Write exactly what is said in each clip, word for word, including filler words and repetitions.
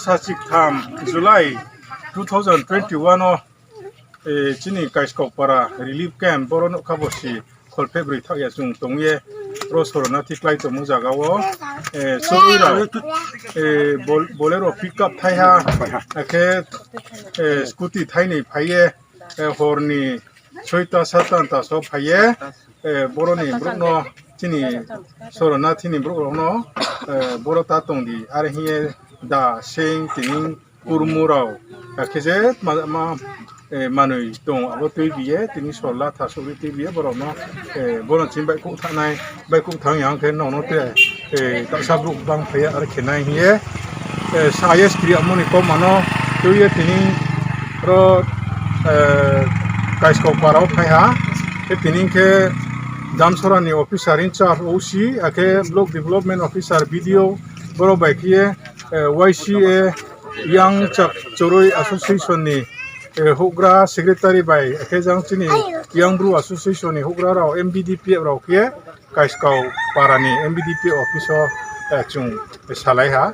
Sachiktham July two thousand twenty-one o, eh, chini Kaiskau para relief camp, boro nouhkha bosi kholphehbroi thaoh ya chung tong ye, ro sornathi klái tongmo zaga wo, eh, choroi rao, eh, bol-, Bolero pickup thaiha, akhe, eh, scooty thainoi phai ye, eh, hor ni soita sata anta so phai ye, eh, boro ni brouh no, chini sornathi ni brouh rao no, eh, boro ta tong di, are hing ye da seng tini kurmu rao, akhe je ma, ma, eh, manoi tong abo tuibi ye, tini sor latha sori tuibi ye, borao no, eh, boro chini baihkhouh thanai, baihkhouh thang ya ong khe nrao no te, eh, taohsa brouh bang phai ye, are khe nai hing ye, eh, sa ye skri amo ni kauma no tui ye tini ro, eh, Kaiskau para wo phai ha. Khe tini khe Damsora ni officer in charge O C, akhe block development officer, B D O, boro bai khe ye, eh, Y C A, Young Chak Choroi Association ni, eh, houhgra secretary bai, akhe jang chini Young Bru Association ni houhgra rao, M B D P F rao khe ye Kaiskau para ni M B D P F office wo, eh, chung salai ha.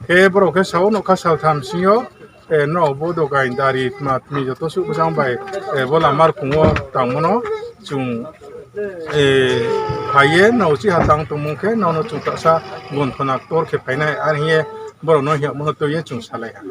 Khe borao khe sa ou, nouhkha saltham sing yo, eh, nrao bo dogain dari tma tmi joto suh bojang bai, eh, bo lama rkong wo tangmo no chung, eh, phai ye nrao chiha tang tongmung khe nrao no chung taohsa gonthona ktor khe phainai, are hing ye borao no hing yagmo no tui ye chung salai ha.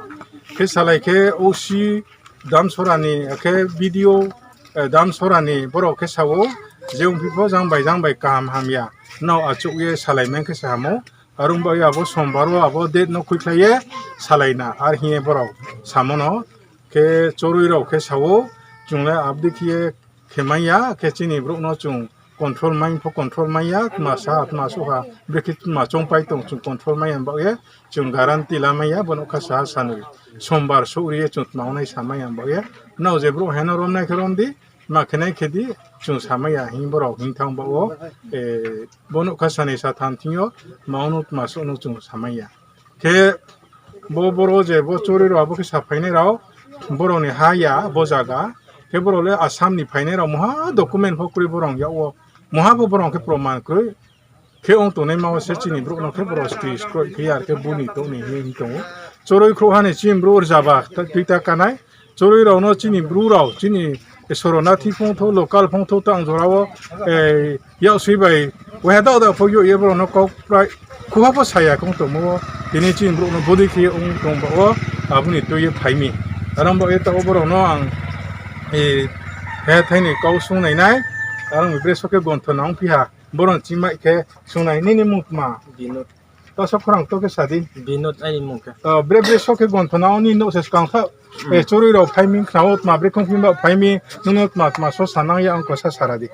Khe salai khe O C Damsora ni, akhe B D O, eh, Damsora ni borao khe sa ou, je ongphi pho jang bai jang bai kaham hamya, nrao achouh ye salai mai khe se ham ou. Are ong baoh ye abo sombar wo abo date no khuikhlai ye salai na, are hing ye borao samo no. Khe choroi rao khe sa ou, chung le abo dei khe ye khe mai ya, khe chini brouh no chung control mai pho control mai ya, tma sa ha, tma suh ha, brekhe tma choungpai tong chung control mai ya baoh ye, chung guarantee la mai ya, bo nouhkha sa ha sanoi sombar souhri ye chung tma ongnai sa mai ya baoh ye, nrao je brouh heno romnai khe rom di, tma khenai khe di, chung sa mai ya hing borao hing thanng baoh wo, eh, bo nouhkha sanoi satham thing yo, tma ong no tma suh no chung sa mai ya. Khe bo boro je bo choroi rao abo khe saphainai rao, borao ni ha ya bo zaga. Khe borao le Assam ni phainai rao, mungha document pho kroi borao yak wo, mungha pho borao khe proman kroi. Khe ong tongnaima wo se chini brouh no khe borao skri skroih khe ya, are khe buni touh ni hing tong ou. Choroi khrouhha ni chini brouh rzaba tuita kanai. Choroi rao no chini bru rao, chini sornathi phongthou, local phongthou tang jora wo, eh, yaksoi bai, waiha daoh daoh pho youh ye borao no kau prai khuha pho saya khe ong tongmo wo, tini chini brouh no bodei khe ye ong tong baoh wo, abo ni tui ye phai mi. Are ong baoh ye taoh wo borao no ang, eh, he thai ni kau sung nai nai, are ong bre so khe gonthona ongphi ha, borao ni chingmai khe sung nai, nini mung tma? Binod. Taoh so khorang to khe sa di. Binod aini mung khe. O, bre bre so khe gonthona wo nini nouh se skang tha, eh, choroi rao phai mi khna wo tma bre khong phi ba phai mi, nung no tma tma so sanang ya ang ko sa sara di.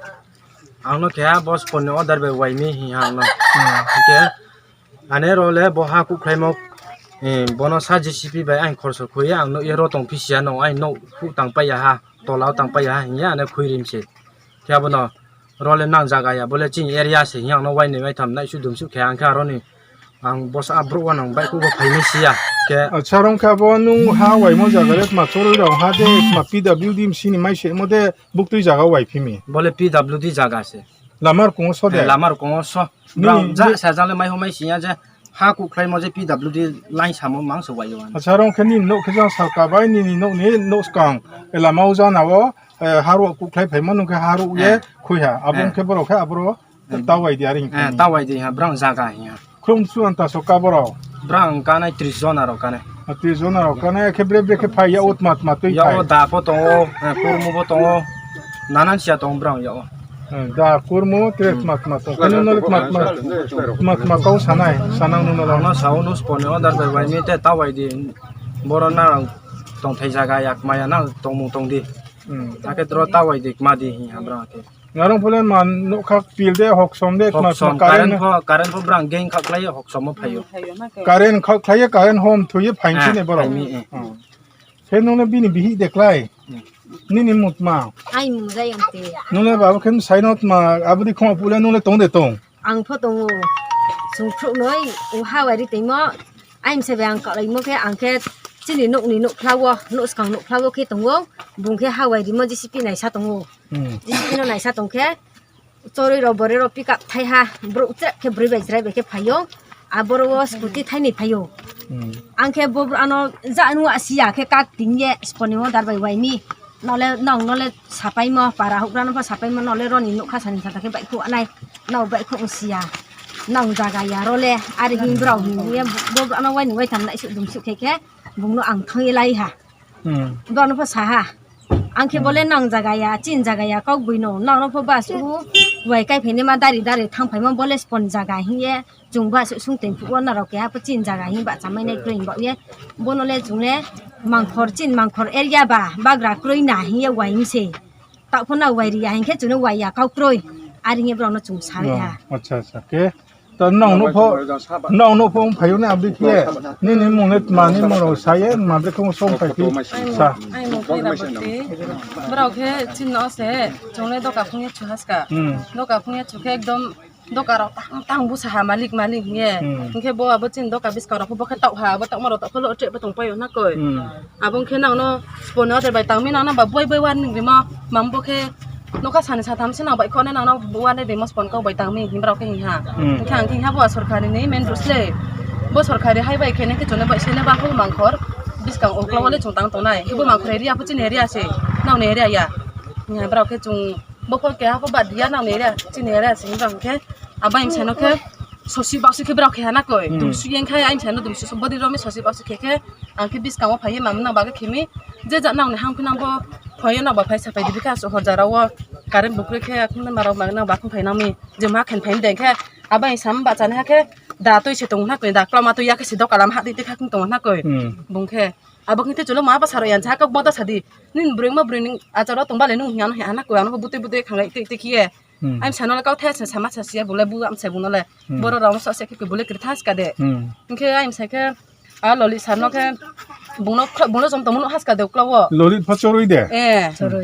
Ang no keha boss pon ni order bai wai mi hing ha ang no. Hing khe, ane ro le bo ha kuhkhlaimo, eh, bo no sa J C B bai ang khorso khui ye ang nouh ye ro tongphi si ya no, ang nouh kuh tangpai ya ha, tola wo tangpai ya ha hing ye ane khui ri mi se. Khe abo no, ro le nang zaga ya, bo le chini area se hing ye ang no wainoi waitham naisuh dumsuh khe ang khe aro ni, ang bosa brouh wo nang baihkhouh wo phai mi si ya. Khe, acha, rong khe abo nung ha waimo zaga le tma choroi rao ha de, tma P W D msi ni mai se mo de, buktui zaga waiphi mi? Bo le P W D zaga se. Lama rkong wo so de? Lama rkong wo so. Brang ja sa jang le mai ho mai si ya je, ha kuhkhlaimo je P W D line samo mang se wai yo. Acha, rong khe nini nouh khe jang salka bai, nini nouh ni nouh skang, eh, lama wo jana wo, eh, haruh kuhkhlai phaimo nung khe haruh ye khui ha. Abo khe borao khe aboro tawai di are hing khe. Tawai di ha, brang zaga hing ha. Khlum su anta so ka borao? Brang kanai tris jona rao kanai. Tris jona rao kanai, khe bre bre khe phai ya wo tma tma tui phai? Ya wo da pho tong ou, eh, kurmu pho tong ou. Nanan sia tong brang ya wo. Eh, da kurmu, tre tma tma tong. Khe nung no le tma tma, tma tma kau sanai, sanang nung no le? Ang no sa ou, nung spon ni order bai wai mi te tawai di. Boro nang tongthai zaga ya kma ya nang tongmung tong di. Akhe tro tawai di kma di hing ha brang khe. Arong pho le ma nouhkha pil de, hoksom de, tma tma current pho, current pho brang gain khaohkhlai ye hoksom wo phai ou. Current khaohkhlai ye, current hom thoi ye phai si ni borao. Khe nung le bini bihih de klái? Nini mung tma? Nung le babo khe bsai no tma, abo dei khoma phuh le nung le tong de tong? Ang pho tong ou. Chung phruh noi, o ha wai ri tongmo. Aini bsai bai ang kahlaimo khe, ang khe chini nouh ni nouhkhla wo, nouh skang nouhkhla wo khe tong ou. Bung khe ha wai rimo J C P naisa tong ou. J C P no naisa tong khe, choroi rao borei rao pick up thai ha, brouh chrep khe broi bai chrai bai khe phai ou. Aboro wo scooty thainoi phai ou. Ang khe bo brao no ja nung asi ya khe kak ting ye spon ni order bai wai mi. Nole nang nole sapaimo, para houhgra no pho sapaimo, nole roni nougkha sani sata khe baihkhouh nai. Nang baihkhouh si ya. Nang zaga ya ro le, are hing brao hing ye bo brao no wai ni wai tham naisuh dumsuh khe khe, bung no ang thanng ye lai ha. Brao no pho sa ha. Ang khe bo le nang zaga ya, chini zaga ya, kaugboino, nang no pho ba suh wai kaiphai naima dari dari thanngphaimo, bo le spon zaga hing ye, chung ba suh sung tong phuh wo nrao keha pho chini zaga hing bahcha mai nai kroi hing baoh ye, bo no le chung le mangkhor, chini mangkhor area ba, bagra kroi na hing ye wai mi se. Taoh pho no wai ri ya hing khe chung no wai ya kau kroi. Are hing ye brao no chung sa ha. Nang no pho ong phai ou nai abo dei khe, nini mmung le tma ni mmung rao sa ye, ma bre khe ong song phai phi sa. Brao khe chini no se, chung le doka phung ye chu ha ska. Doka phung ye chu khe ekdom doka rao tang tang bu sa ha malik malik hing ye. Hing khe bo abo chini doka buskang rao pho bo khe taoh ha, abo taohma rao taoh pho lo tre pho tongpai ou na koi. Abo ong khe nang no spon ni order bai tang mi, nang no ba boi boi warning rimo, mang bo khe nougkha sani satham se nang baihkhouh nai, nang no warning rimo spon kau bai tang mi hing brao khe hing ha. Hing khe ang khe hing ha bo sorkari ni main road le. Bo sorkari highway khe nai khe chung le baihse le ba khe mangkhor buskang uklau wo le chung tang tongnai. Khe bo mangkhor area pho chini area se, nang ni area ya. Hing ha brao khe chung bo pho keha pho bad ya nang ni area, chini area se hing brao khe. Abo aini bsai no khe sosi baosi khe brao khe ha na koi. Dumsu ye khe aini bsai no dumsu body ro mi sosi baosi khe khe, ang khe buskang wo phai ye mam nang ba khe khe mi. Je ja nang ni hang phi nang bo phai ye nang ba phai sapai di bi khe asuh horja rao wo current bo kroi khe akhung nai ma rao ma nang ba khung phai nang mi. Je ma khen phai mi de khe, abo aini sam bahcha nai ha khe, da tui se tong na koi, da klauma tui ya khe se doka lam ha di tui kha khung tong na koi. Bung khe abo khe te chulo ma ba sa rao yan sa kau bo da sa di. Nini broima broi ni achar wo tong ba le nung hing ano hing ha na koi, ano pho butui butui khanglai tui tui khe ye. Aini bsai no le kau the se sama sa si ya, bung le bu am se bung no le. Boro rao no sa se khe koi bung le kri tha ska de. Hing khe aini bsai khe, a Lolit sir no khe, bung no, bung no jom tongmo no ha ska de uklau wo. Lolit pho choroi de?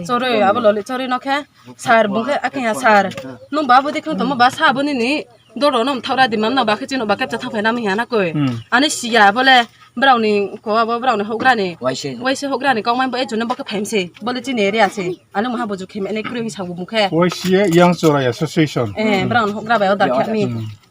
Choroi, abo Lolit choroi no khe, sir bung khe, akhe ya sir. Nung ba abo dei khe tongmo ba sa abo nini dol rao no mthaoh ra di, mam no ba khe chini no ba khe cha thanngphai na mi ha na koi. Ani si ya abo le, brao ni ko abo brao ni houhgra ni. Waise houhgra ni kau mai bo e chung no bo khe phai mi se. Bo le chini area se. Ano maha buju khe mene kroi hing sa bo bung khe. Waise Young Chorai Association. Brao ni houhgra bai order khe mi.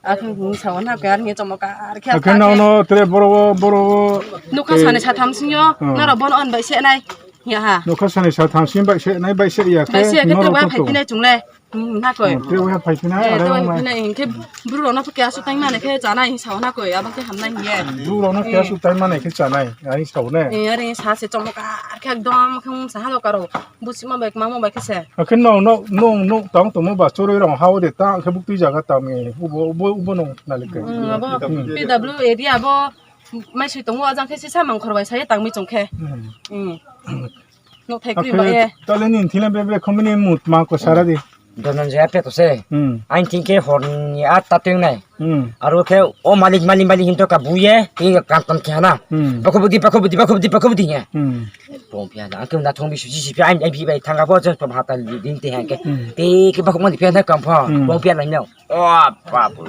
Akhe hing sa wo na koi, are hing ye chomo kar khe. Akhe nang no tre boro wo, boro wo. Nougkha sani satham sing yo, nrao bo no on baihse nai. Ya ha. Nougkha sani satham sing baihse nai, baihse ya khe tre bo phai phi nai chung le. Na koi. Tre bo phai phi nai, are tre bo phai phi nai, hing khe bru rao no pho keha su taima nai khe chánai hing sa wo na koi, abo khe hamnai hing ye. Bru rao no keha su taima nai khe chánai, are sa wo ne. Are sa se chomo kar khe ekdom khe sa ha doka rao. Busima bai kmangmo bai khe se. Akhe nung, nung, nung, nung tang tongmo ba choroi rao ha wo de ta, akhe buktui zaga tang mi, ubo, ubo, ubo nung nali khe. Abo P W area bo maisoi tong wo, ajang khe sisa mangkhor bai sa ye tang mi chung khe. Nouhthai kroi ba ye. Tale nini thing le bre bre kho mi ni mmung tma ko sara di. Dhananjaya Peto se. Aini thing khe hor ni atta tong nai. Aro khe o malik, malik, malik hing to ka bu ye, tini kang tong khe ha na. Bakho budi, bakho budi, bakho budi, bakho budi hing ye. Pong phi ha na, ang khe na thong bi suji si phi, aini, aini bi bai thang abo je pom ha ta li ding te hing khe. Te khe bakho mani phi ha na kam pho, pong phi ha na hing ya. O, babu.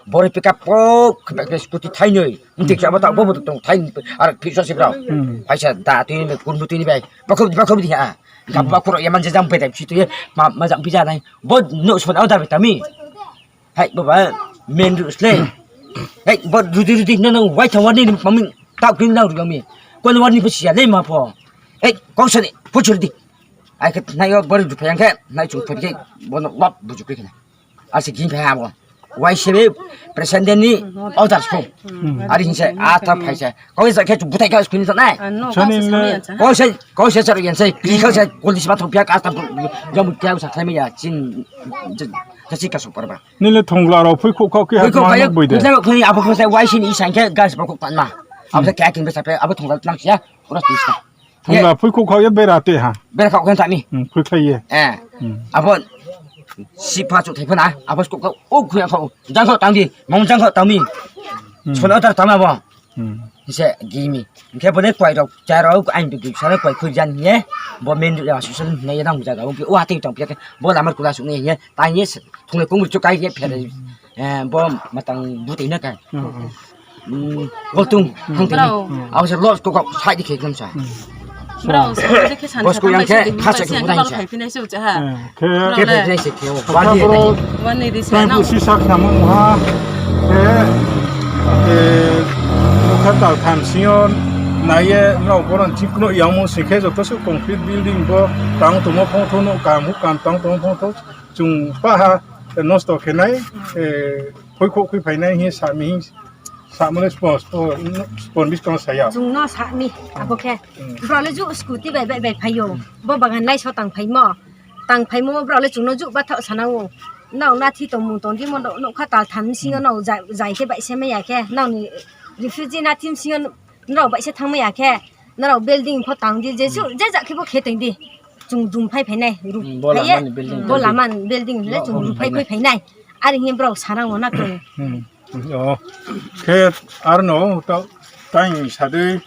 Boro pika pok, khe bak khe scooty thainoi. Mtik sa bo ta bo bo tong thai, ar phi so si brao. Phaisa da tini bai, kurmu tini bai. Bakho budi, bakho budi ha. Gab bakho rao ya man je jang bedai si tu ye, ma, ma jang pija nai. Bo no spon order bai tang mi. Hai, bo ba, main road le. Hai, bo rudi, rudi, no, no, wai thang warning ni maming, tau kini nang rudi mi. Kon warning pho si ya le ma pho. Hai, kau sa ni, pho chur di. Ai khe nai yo boro rudi phai yang khe, nai chung phai khe, bo no lop buju khe na. Asi ging phai ha bo. Wai se be president ni orders pho. Ari hing se, a ta phai se. Kau sa khe butai kha screen sa nai. Kau se, kau se char yan se, kri kau se, koli sima thong pia ka ta bu, jom kya sa khlai mi ya, chin, jasi ka super ba. Nile thongla rao phui khouh khouh khe ha ma boi de. Khlai khlai abo khlai wai sini isang khe gas ba khouh pan ma. Abo khe kin be sa pe, abo thongla tlang sia, pura tu sa. Thongla phui khouh khouh ye bera te ha. Bera khouh khe ta mi. Phui khlai ye. Eh. Abo sipha chu thai phana, abo khouh khouh, o khuya khouh, jang khouh tang di, mong jang khouh tang mi. Sono ta tang abo. Hing se gimi. Hing khe bo le kwai rao, cha rao, aini bikri sa le kwai khui jan hing ye. Bo main road ya susun hing ye nang jaga, o ateng tang pia khe. Bo lamar kula sung ye hing ye. Tang ye thung le kung chu kai ye phe. Eh, bo matang bu tei na kai. Bo tung, hang tei. Brao. Abo se los ko kau sai di khe klam sa. Brao, sa de khe san sa yang khe, kha sa khe bu dai sa. Phai phi nai se ucha ha. Khe phai phi nai se khe. Wani di se na. Si sa khna mo ha. Khe Eh, nougkha taltham sing yo nai ye nrao boro ni chikno yangmo sing khe joto suh concrete building bo tang tongmo phongthou, nouh kam, huh kam tang tongmo phongthou, chung paha, eh, nosto khe nai, eh, khuikhouh khuiphai nai hing ye sa mi hing, samo le spon, spon, spon buskang sa ya. Chung no sa mi, abo khe. Brao le juh scooty bai bai bai phai ou. Bo bagan lai so tangphaimo. Tangphaimo brao le chung no juh bathaoh sanang ou. Nrao nathi tongmung tong di mo, nougkha taltham sing yo nrao ja-, jai khe baih se mai ya khe. Nrao ni refugee nathi sing yo nrao baih se thanngmai ya khe. Nrao building pho tang di, jesuh, je ja khe bo khe tong di. Chung dumphai phai nai, ru-, bo phai ye, lama ni building bo tang di. Lama ni building le chung dumphai phai phai nai. Are hing ye brao sanang ou na kroi. Khe arno ta-, tang sa dei,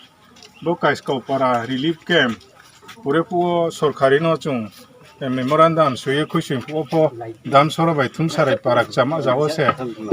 bo Kaiskau para relief camp, pure phuh wo sorkari no chung, eh, memorandum soi ye khuisoing phuh wo pho, Damsora bai Thumsarai para kchama ja wo se,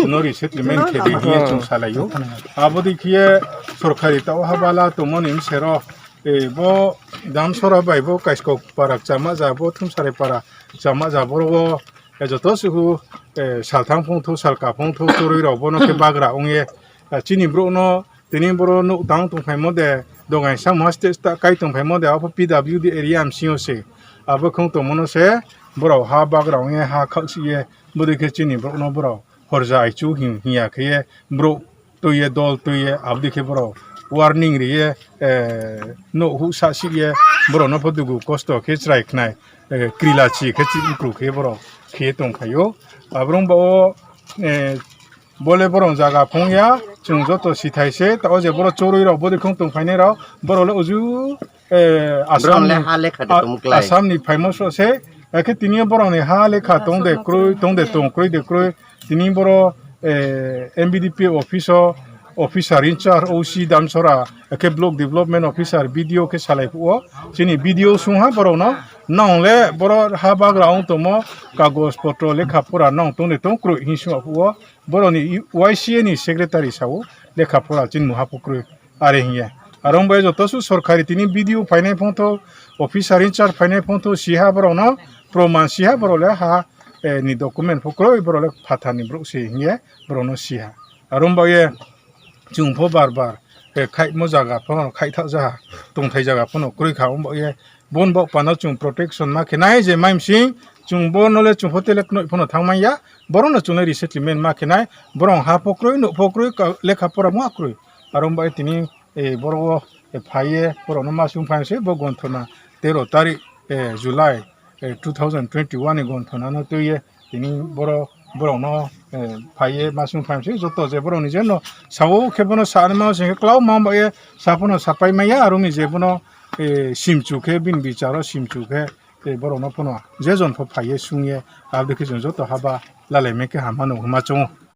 no resettlement khe di hing ye chung salai ou. Abo dei khe ye sorkari taoh ha bala tongmo ni bsero, eh, bo Damsora bai bo Kaiskau para kchama ja, bo Thumsarai para kchama ja boro wo, eh, joto suh, eh, salthang phongthou, salka phongthou, choroi rao bo no khe bagra ong ye, eh, chini brouh no tini boro nouh tang tongphaimo de, dogai samha state ta kai tongphaimo de, abo P W D area bsing yo se. Abo khong tongmo no se, brao ha bagra ong ye, ha khaohsih ye, bodei khe chini brouh no brao horja aichu hing, hing ya khe ye, brouh tui ye, dol tui ye, abo dei khe brao warning ri ye, eh, nouh huh sahsih ye, brao no pho dugu kosto khe chrai khnai, eh, krilachi khe chih mkru khe brao khe ye tongphai ou. Abrao baoh wo, eh, bo le brao zaga phung ya, chung joto sithai se, taoh wo je boro choroi rao, bodei khong tongphainai rao, brao le uju, eh, Assam ni phaimo sroh se, akhe tini yo brao ni ha lekha tong de kroi, tong de tong kroi de kroi, tini boro, eh, M B D P office wo, officer in charge, O C Damsora, akhe block development officer, B D O khe salai phuh wo, chini B D O sung ha brao no, nang le boro ha bagra ong tongmo, kagos potro lekha pora nang tong de tong kroi hing sung phuh wo, brao ni Y C A ni secretary sa ou, lekha pora chini mungha pho kroi, are hing ye. Are ong bai joto suh sorkari tini B D O phainai phongthou, officer in charge phainai phongthou, si ha brao no, proman si ha brao le ha, eh, ni document pho kroi, brao le phathar ni brouh se hing ye, brao no si ha. Are ong bai ye, chung pho bar bar, eh, khaihmo zaga pho no khaih thaoh ja ha, tongthai zaga pho no kroi kha ong bai ye, bon baoh pano chung protection ma khe nai je mai msing, chung bo no le chung hotel le knoih pho no thanngmai ya, boro no chung le resettlement ma khe nai, brao ha pho kroi, nouh pho kroi, ka-, lekha pora mungha kroi. Are ong bai tini, eh, boro wo, eh, phai ye, brao no ma sung phai se, bo gonthona tero tarik, eh, July, eh, two thousand twenty-one ni gonthona no tui ye, tini boro, brao no, eh, phai ye ma sung phai se, joto je brao ni je no, sa ou khe bo no sa naima sing khe klau ma bai ye, sa pho no sapai mai ya, aro ni je bo no, eh, simchu khe, bini bichar wo simchu khe, eh, brao no pho no, je jon pho phai ye sung ye, abo dei khe chung joto haba lalai mai khe ham ha no hima choung ou.